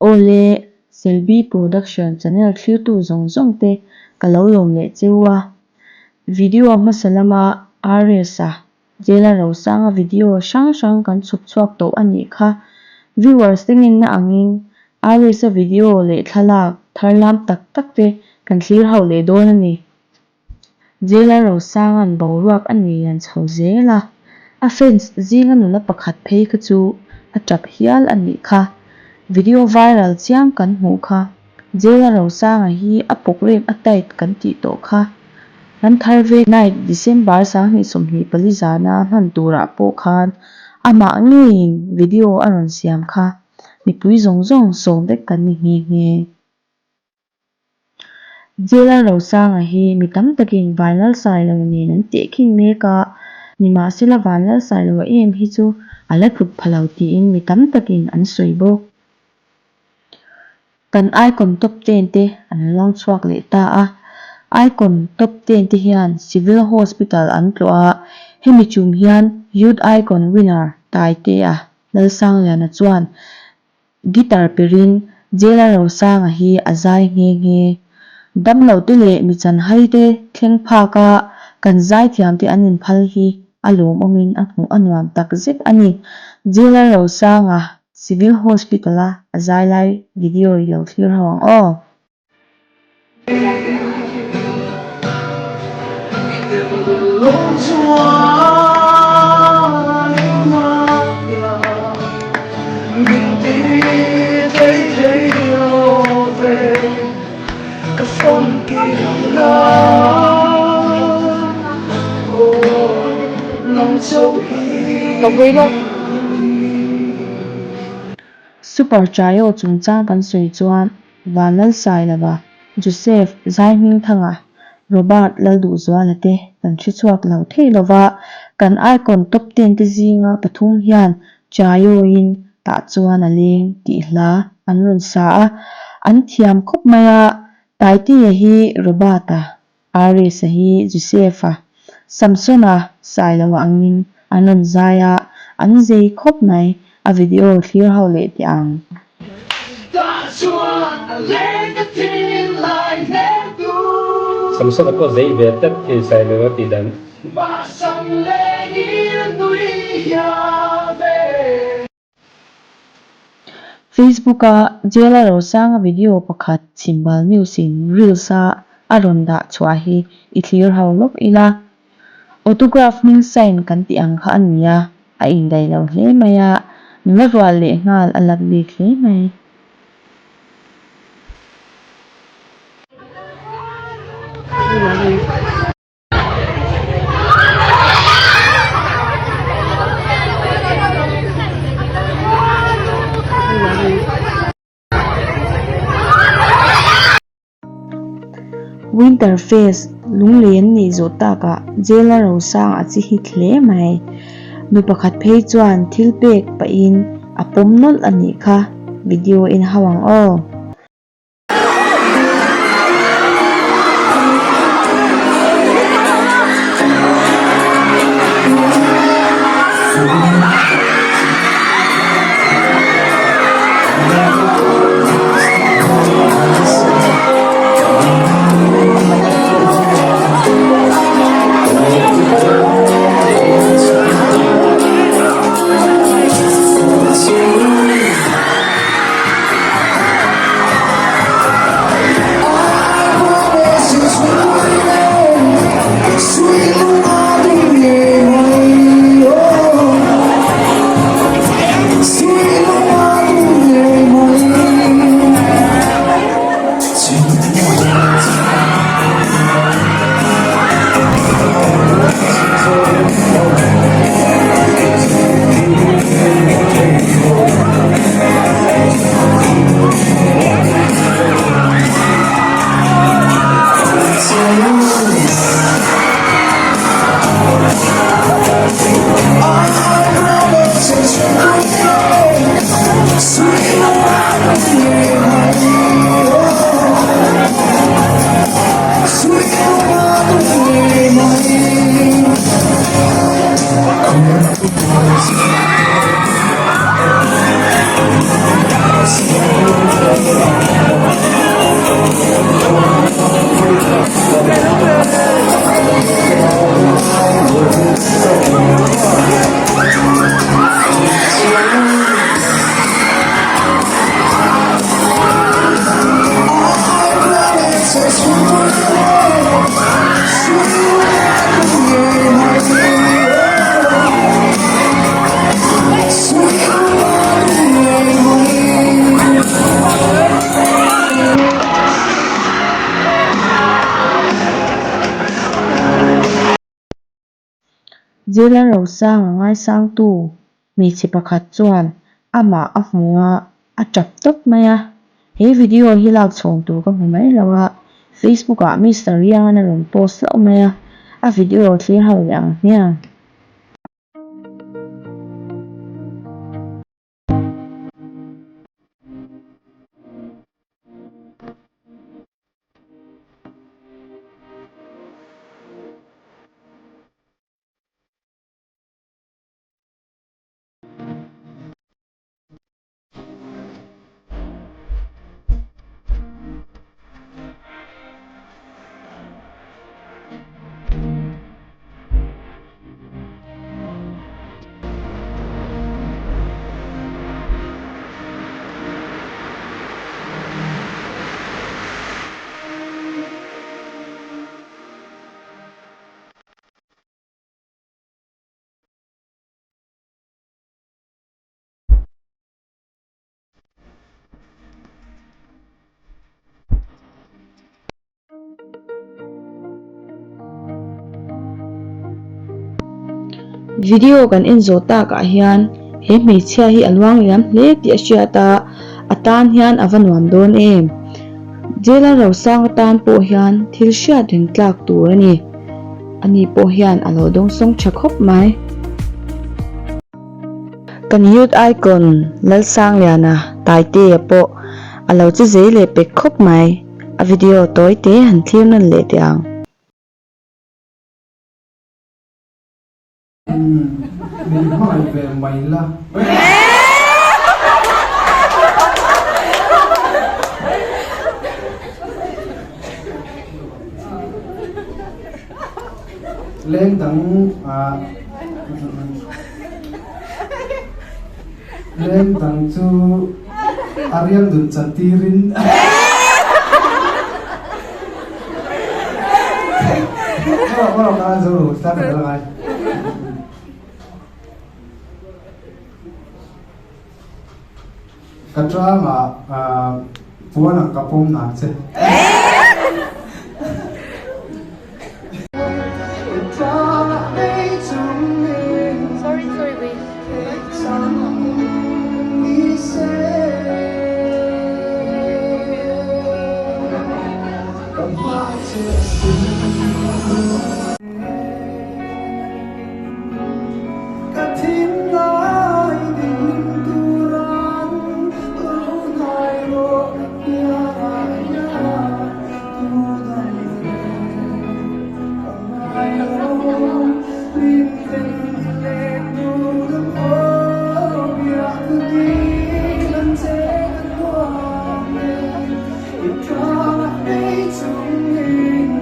Aw le, Selby Production channel thlirtu zawng zawng te ka lo lawm leh cheu a. Video hmasa lama RS-a Jail-a Rosanga video hrang hrang kan chhuk chhuak tawh a nih kha. Viewers te ngenna angin RS-a video leh thlalak tharlam tak tak te kan thlir ho leh dawn a ni. Jail-a Rosanga'n boruak a nei lian chho zel a, a fans zinga nula pakhat phei kha chu a tap hial a nih kha. Video viral chiam kan hmuh kha. Jail-a Rosanga hi a pawk rem a tight kan tih tawh kha. Kan thar ve night December 2024 zana hman turah pawh khan amah ngeiin video a rawn siam kha. Mipui zawng zawng sawm vek kan ni nghe nghe. Jail-a Rosanga hi mi tam takin Vanlalsailo nen an tehkhin mek a, nimahsela Vanlalsailoa em hi chu a la tluk pha lo tiin mi tam takin an sawi bawk. Kan Icon Top Ten te an luang chhuak leh ta a, Icon Top Ten te hian Civil Hospital an tlawh a, hemi chung hian Youth Icon winner Taitea Lalsangliana chuan Guitar perin Jail-a Rosanga hi a zai nghe nghe. Damlote leh mi chanhai te thleng phak a kan zaithiamte an inphal hi a lawmawmin a hmuh a nuam tak zet a ni. Jail-a Rosanga Civil Hospital-a a zai lai video i lo thlir ho ang aw. Super Trio chungchang kan sawi chuan Vanlalsailova, Joseph Zaihmingthanga, Robert Lalduhzuala te kan hre chhuak lo thei lova, kan Icon Top Ten te zinga pathum hian Chaioin tah chuan a leng tih hla an rawn sa a, an thiam khawp mai a, Taitea hi Robert-a, Aris-a hi Joseph-a, Samson-a Sailoa angin an rawn zai a, an zei khawp mai, a video thlir ho leh teh ang. Samson-a pawh zei ve tlat thei Sailoa tih dan. Facebook-a Jail-a Rosanga video pakhat Chhimbal News-in Reels-a a rawn dah chhuah hi i thlir ho lawk ila. Autograph hming sign kan tih ang kha a ni a, a indaih lo hle mai a, nula rual lehnghal a lak bik hle mai. Winter Fest lunglen nih zawh takah jail a rosang a chi hit hle mai. Nu pakhat phei chuan thil pek pahin a pawm nawlh a nih kha. Video en hau ang aw. Jailer Rosanga ngaisangtu hmeichhe pakhat chuan amah a hmu a, a tap tawp mai a. He video hi lak chhawng tur ka hmu mai lo a, Facebook ah Mister Riangan a rawn post hlauh mai a, a video thlir ho leh ang hmiang. Video kan en zawh takah hian he hmeichhia hi a luang liam hle tih a hriat a, a tan hian a va nuam dawn em. Jail a rosang atan pawh hian thil hriat reng tlak tur a ni. Ani pawh hian a lo dawngsawng tha khawp mai. Kan Youth Icon Lalsangliana Taitea pawh a lo che zei leh pek khawp mai. A video tawi te han thlir nawn leh teh ang. Min hmangaih ve mai la. Leng dang leng dang chu a riang dun chan tirin Ka tangah puan ang ka pawm nan che. Ka thinlai ding turan tunai rawh hiangah hian tudang ve ka ngai lo rinten leh tudang aw biak dil an che ka nuam e i tangah nei chungin.